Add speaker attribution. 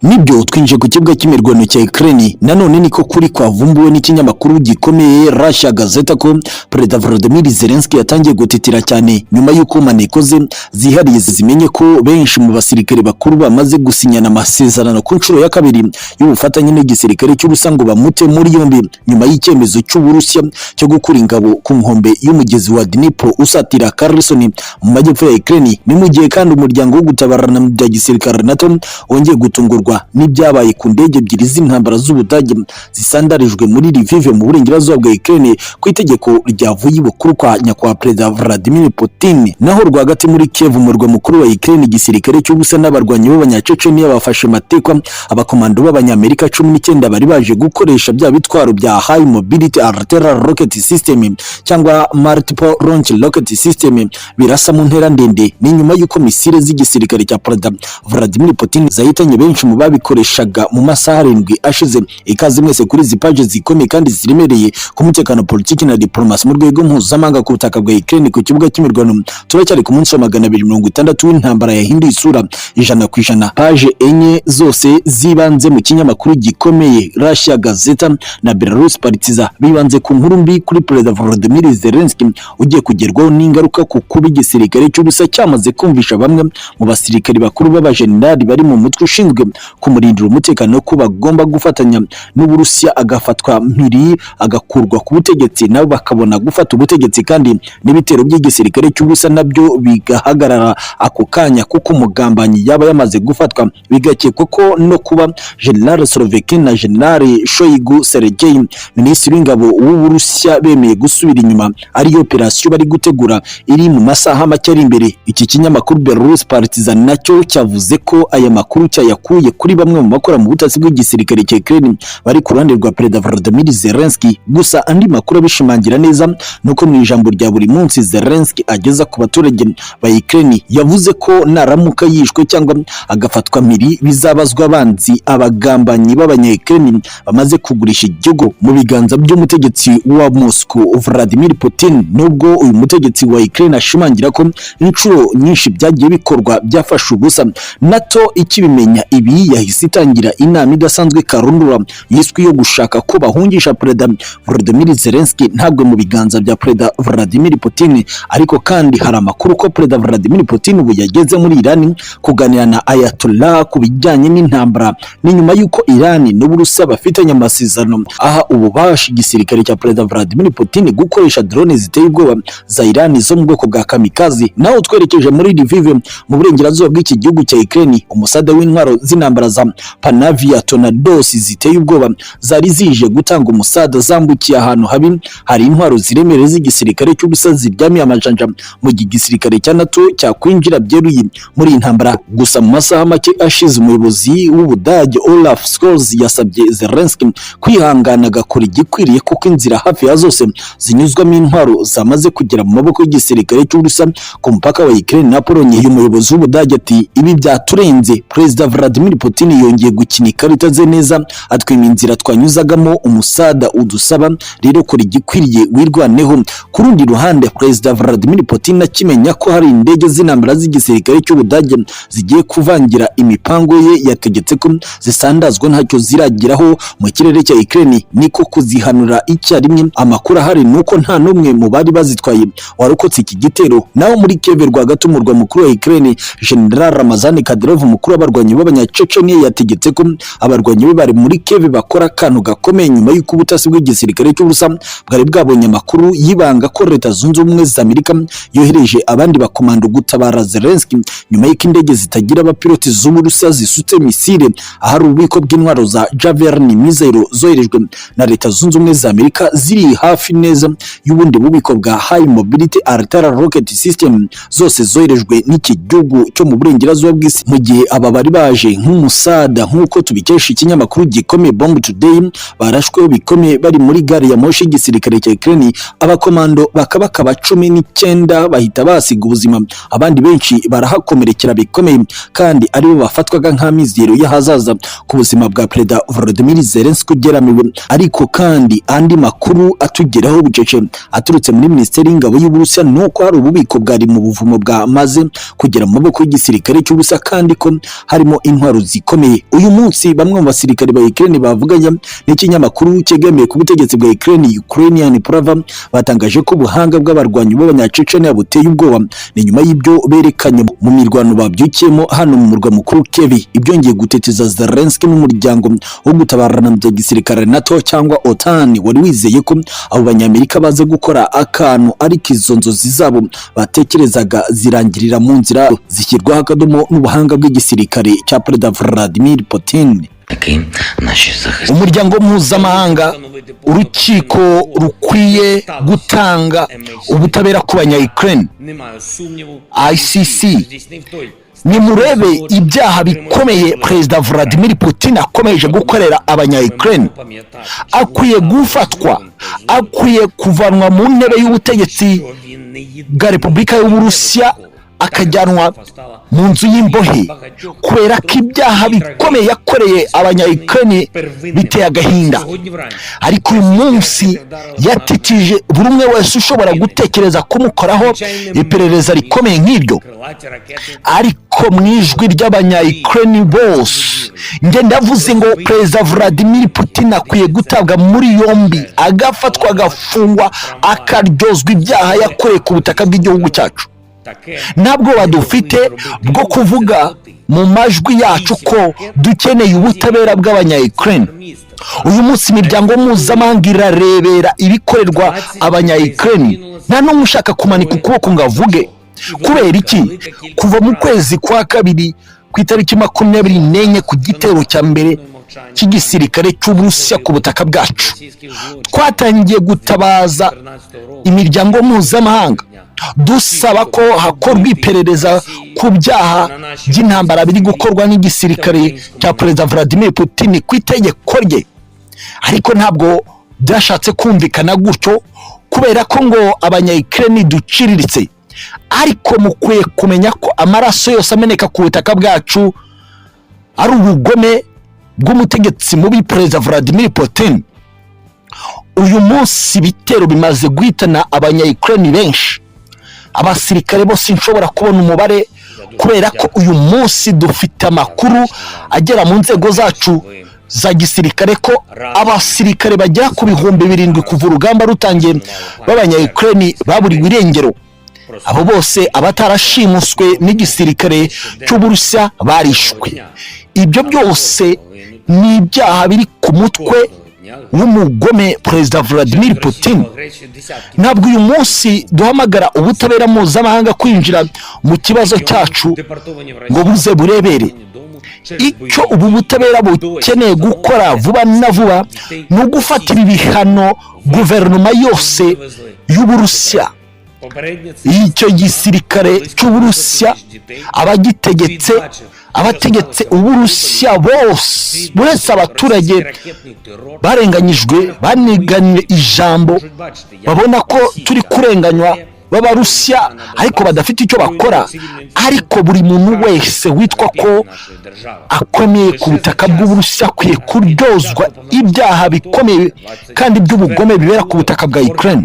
Speaker 1: Nibyo, twinjiye ku kibuga cy'imirwano cya Ukraine. Nanone niko kuri kwavumbuwe n'ikinyamakuru gikomeye Russia Gazeta ko Perezida Volodymyr Zelensky yatangiye gutitira cyane nyuma y'uko maneko ze zihariye zimenye ko benshi mu basirikare bakuru bamaze gusinyana amasezerano ku nshuro ya kabiri y'ubufatanye n'igisirikare cy'Uburusiya ngo bamute muri yombi, nyuma y'icyemezo cy'Uburusiya cyo gukura ingabo ku nkombe y'umugezi wa Dnipro usatira Kherson mu majyepfo ya Ukraine. Ni mu gihe kandi umuryango wo gutabarana mu bya gisirikare NATO wongeye gutungurwa n'ibyabaye ku ndege ebyiri z'intambara z'Ubudage zisandarijwe muri Lviv mu burengerazuba bwa Ukraine ku itegeko ryavuye ibukuru kwa nyakubahwa Perezida Vladimir Putin. Naho rwagati muri Kiev, umurwa mukuru wa Ukraine, igisirikare cy'Uburusiya n'abarwanyi b'Abanyacecenia bafashe matekwa abakomando b'Abanyamerika 19 bari baje gukoresha bya bitwaro bya High Mobility Artillery Rocket System cyangwa Multiple Launch Rocket System birasa mu ntera ndende. Ni nyuma y'uko misile z'igisirikare cya Perezida Vladimir Putin zahitanye benshi mu babikoreshaga mu masaha 7 ashize. Ikaze mwese kuri izi pages zikomeye kandi ziremereye ku mutekano, politiki na diplomasi mu rwego mpuzamahanga. Ku butaka bwa Ukraine, ku kibuga cy'imirwano, turacyari ku munsi wa 260 w'intambara yahinduye isura 100%. Page enye zose zibanze mu kinyamakuru gikomeye Russia Gazeta na Belarus Partizan bibanze ku nkuru mbi kuri Perezida Volodymyr Zelensky ugiye kugerwaho n'ingaruka ku kuba igisirikare cy'Uburusiya cyamaze kumvisha bamwe mu basirikare bakuru b'abajenerali bari mu mutwe ushinzwe kumurindira umutekano ko bagomba gufatanya n'Uburusiya, agafatwa mpiri, agakurwa ku butegetsi, nabo bakabona gufata ubutegetsi, kandi n'ibitero by'igisirikare cy'Uburusiya nabyo bigahagarara ako kanya kuko umugambanyi yaba yamaze gufatwa. Bigakekwa ko no kuba General Surovikin na General Shoigu Sergei, Minisitiri w'Ingabo w'Uburusiya, bemeye gusubira inyuma ariyo operasiyo bari gutegura iri mu masaha make ari imbere. Iki kinyamakuru Belarus Partizan nacyo cyavuze ko aya makuru cyayakuye kuri bamwe mu bakora mu butasi bw'igisirikare cya Ukraine bari ku ruhande rwa Perezida Volodymyr Zelensky. Gusa andi makuru abishimangira neza nuko mu ijambo rya buri munsi Zelensky ageza ku baturage ba Ukraine yavuze ko naramuka yishwe cyangwa agafatwa mpiri bizabazwa abanzi, abagambanyi b'abanya-Ukraine bamaze kugurisha igihugu mu biganza by'umutegetsi wa Moscow Vladimir Putin, nubwo uyu mutegetsi wa Ukraine ashimangira ko inshuro nyinshi byagiye bikorwa byafashe ubusa. NATO ikibimenya ibi yahise itangira inama idasanzwe karundura yiswe iyo gushaka ko bahungisha Perezida Volodymyr Zelensky ntabwo mu biganza bya Perezida Vladimir Putin. Ariko kandi hari amakuru ko Perezida Vladimir Putin ubu yageze muri Iran kuganira na Ayatollah ku bijyanye n'intambara. Ni nyuma y'uko Iran n'Uburusiya bafitanye amasezerano aha ububasha igisirikare cya Perezida Vladimir Putin gukoresha drone ziteye ubwoba za Iran zo mu bwoko bwa kamikaze. Naho twerekeje muri Lviv mu burengerazuba bw'iki gihugu cya Ukraine, umusada w'intwaro z'intambara za Panavia Tornados ziteye ubwoba zari zije gutanga umusada zambukiye ahantu habi hari intwaro ziremereye z'igisirikare cy'Uburusiya ziryamiye amajanja mu gihe igisirikare cya NATO cyakwinjira byeruye muri iyi ntambara. Gusa mu masaha make ashize, umuyobozi w'Ubudage Olaf Scholz yasabye Zelensky kwihangana agakora igikwiriye kuko inzira hafi ya zose zinyuzwamo intwaro zamaze kugera mu maboko y'igisirikare cy'Uburusiya ku mupaka wa Ukraine na Pologne. Uyu muyobozi w'Ubudage ati: "Ibi byaturenze. Perezida Vladimir Putin yongeye gukina ikarita ze neza, atwima inzira twanyuzagamo umusada udusaba. Rero kora igikwiriye wirwaneho." Ku rundi ruhande, Perezida Vladimir Putin akimenya ko hari indege z'intambara z'igisirikare cy'Ubudage zigiye kuvangira imipango ye, yategetse ko zisandazwa ntacyo zirageraho mu kirere cya Ukraine, niko kuzihanura icyarimwe. Amakuru ahari ni uko nta n'umwe mu bari bazitwaye warokotse iki gitero. Naho muri Kiev rwagati, umurwa mukuru wa Ukraine, General Ramazan Kadyrov, umukuru w'abarwanyi b'Abanyacecenia, yategetse ko abarwanyi be bari muri Kiev bakora akantu gakomeye nyuma y'uko ubutasi bw'igisirikare cy'Uburusiya bwari bwabonye amakuru y'ibanga ko Leta Zunze Ubumwe za Amerika yohereje abandi bakomando gutabara Zelensky, nyuma y'uko indege zitagira abapiloti z'Uburusiya zisutse misile ahari ububiko bw'intwaro za Javelin missile zoherejwe na Leta Zunze Ubumwe za Amerika ziri hafi neza y'ubundi bubiko bwa High Mobility Artillery Rocket System zose zoherejwe n'iki gihugu cyo mu burengerazuba bw'isi. Mu gihe aba bari baje nk'umusada, nk'uko tubikesha ikinyamakuru gikomeye Bomb Today, barashweho bikomeye bari muri gari ya moshi y'igisirikare cya Ukraine, abakomando bakabakaba 19 bahita basiga ubuzima, abandi benshi barahakomerekera bikomeye, kandi aribo bafatwaga nk'amizero y'ahazaza ku buzima bwa Perezida Volodymyr Zelensky ugeramiwe. Ariko kandi andi makuru atugeraho bucece aturutse muri Minisiteri y'Ingabo y'Uburusiya nuko hari ububiko bwari mu buvumo bwamaze kugera mu maboko y'igisirikare cy'Uburusiya, kandi ko harimo intwaro zikomeye. Uyu munsi bamwe mu basirikare ba Ukraine bavuganye n'ikinyamakuru cyegamiye ku butegetsi bwa Ukraine, Ukrainian Pravda, batangaje ko ubuhanga bw'abarwanyi b'Abanyacecenia buteye ubwoba. Ni nyuma y'ibyo berekanye mu mirwano babyukiyemo hano mu murwa mukuru Kiev, ibyongeye guteteza Zelensky n'umuryango wo gutabarana mu bya gisirikare NATO cyangwa OTAN, wari wizeye ko abo Banyamerika baza gukora akantu, ariko izo nzozi zabo batekerezaga zirangirira mu nzira, zishyirwaho akadomo n'ubuhanga bw'igisirikare cya Perezida Vladimir Putin.
Speaker 2: Таким наші захисники.
Speaker 1: Umuryango mpuzamahanga, urukiko rukwiye gutanga ubutabera ku banya-Ukraine, ICC. Nimurebe ibyaha bikomeye Perezida Vladimir Putin akomeje gukorera abanya-Ukraine. Akwiye gufatwa, akwiye kuvanwa mu ntebe y'ubutegetsi bwa Repubulika y'Uburusiya, akajyanwa mu nzu y'imbohe, kubera ko ibyaha bikomeye yakoreye abanya-Ukraine biteye agahinda. Ariko uyu munsi yatitije buri umwe wese ushobora gutekereza kumukoraho iperereza rikomeye nk'iryo. Ariko mu ijwi ry'abanya-Ukraine bose, njye ndavuze ngo Perezida Vladimir Putin akwiye gutabwa muri yombi, agafatwa, agafungwa, akaryozwa ibyaha yakoreye ku butaka bw'igihugu cyacu. Nta bwoba dufite bwo kuvuga mu majwi yacu ko dukeneye ubutabera bw'abanya-Ukraine. Uyu munsi imiryango mpuzamahanga irarebera ibikorerwa abanya-Ukraine, nta n'umwe ushaka kumanika ukuboko ngo avuge. Kubera iki? Kuva mu kwezi kwa kabiri ku itariki 24, ku gitero cya mbere cy'igisirikare cy'Uburusiya ku butaka bwacu, twatangiye gutabaza imiryango mpuzamahanga dusaba ko hakorwa iperereza ku byaha by'intambara biri gukorwa n'igisirikare cya Perezida Vladimir Putin ku itegeko rye. Ariko ntabwo byashatse kumvikana gutyo, kubera ko ngo abanya-Ukraine duciriritse. Ariko mukwiye kumenya ko amaraso yose ameneka ku butaka bwacu ari ubugome bw'umutegetsi mubi Perezida Vladimir Putin. Uyu munsi ibitero bimaze guhitana abanya-Ukraine benshi, abasirikare bose nshobora kubona umubare, kubera ko uyu munsi dufite amakuru agera mu nzego zacu za gisirikare ko abasirikare bagera ku 7000 kuva urugamba rutangiye b'abanya-Ukraine baburiwe irengero. Abo bose, abatarashimuswe n'igisirikare cy'Uburusiya, barishwe. Ibyo byose ni ibyaha biri ku mutwe w'umugome Perezida Vladimir Putin. Ntabwo uyu munsi duhamagara ubutabera mpuzamahanga kwinjira mu kibazo cyacu ngo buze burebere. Icyo ubu butabera bukeneye gukora vuba na vuba ni ugufatira ibihano guverinoma yose y'Uburusiya, icyo gisirikare cy'Uburusiya, abagitegetse, abategetse Uburusiya bose. Uretse abaturage barenganyijwe, baniganywe ijambo, babona ko turi kurenganywa b'Abarusiya, ariko badafite icyo bakora. Ariko buri muntu wese witwa ko akomeye ku butaka bw'Uburusiya akwiye kuryozwa ibyaha bikomeye kandi by'ubugome bibera ku butaka bwa Ukraine.